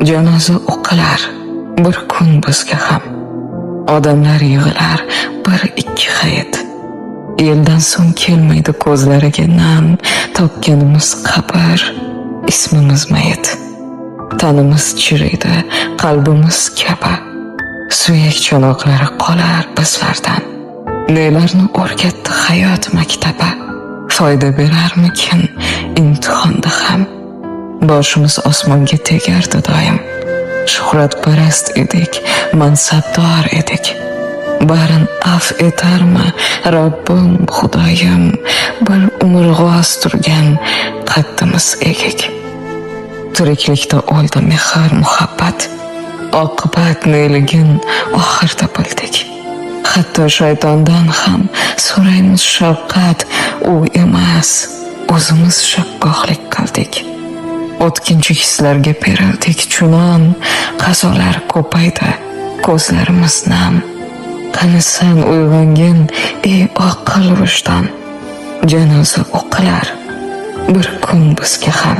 Janoza o'qilar bir kun bizga ham. Odamlar yig'ilar bir ikki hayit. Yildan so'ng kelmaydi ko'zlariga nam, topganimiz qabr, ismimiz mayit. Tanimiz chiriydi, qalbimiz kabi. Suyak chanoqlari qolar bizlardan. Nelarni o'rgatdi hayot maktabi? Foyda berarmikin imtihonda ham? Boshimiz osmonga tegardi doim. Shuhratparast edik, mansabdor edik. Barin af etarmi Robbim, Xudoyim, bir umr g'oz turgan qaddimiz egik. Tiriklikda o'ldi mehr, muhabbat. Oqibat neligin oxirda bildik. Hatto shaytondan ham so'raymiz shafqat, u emas, o'zimiz shakkohlik qildik. O'tkinchi hislarga berildik chunon, qazolar ko'paydi, ko'zlarimiz nam. Qani san uyg'ongin, ey oqil vijdon. Janoza o'qilar bir kun bizga ham.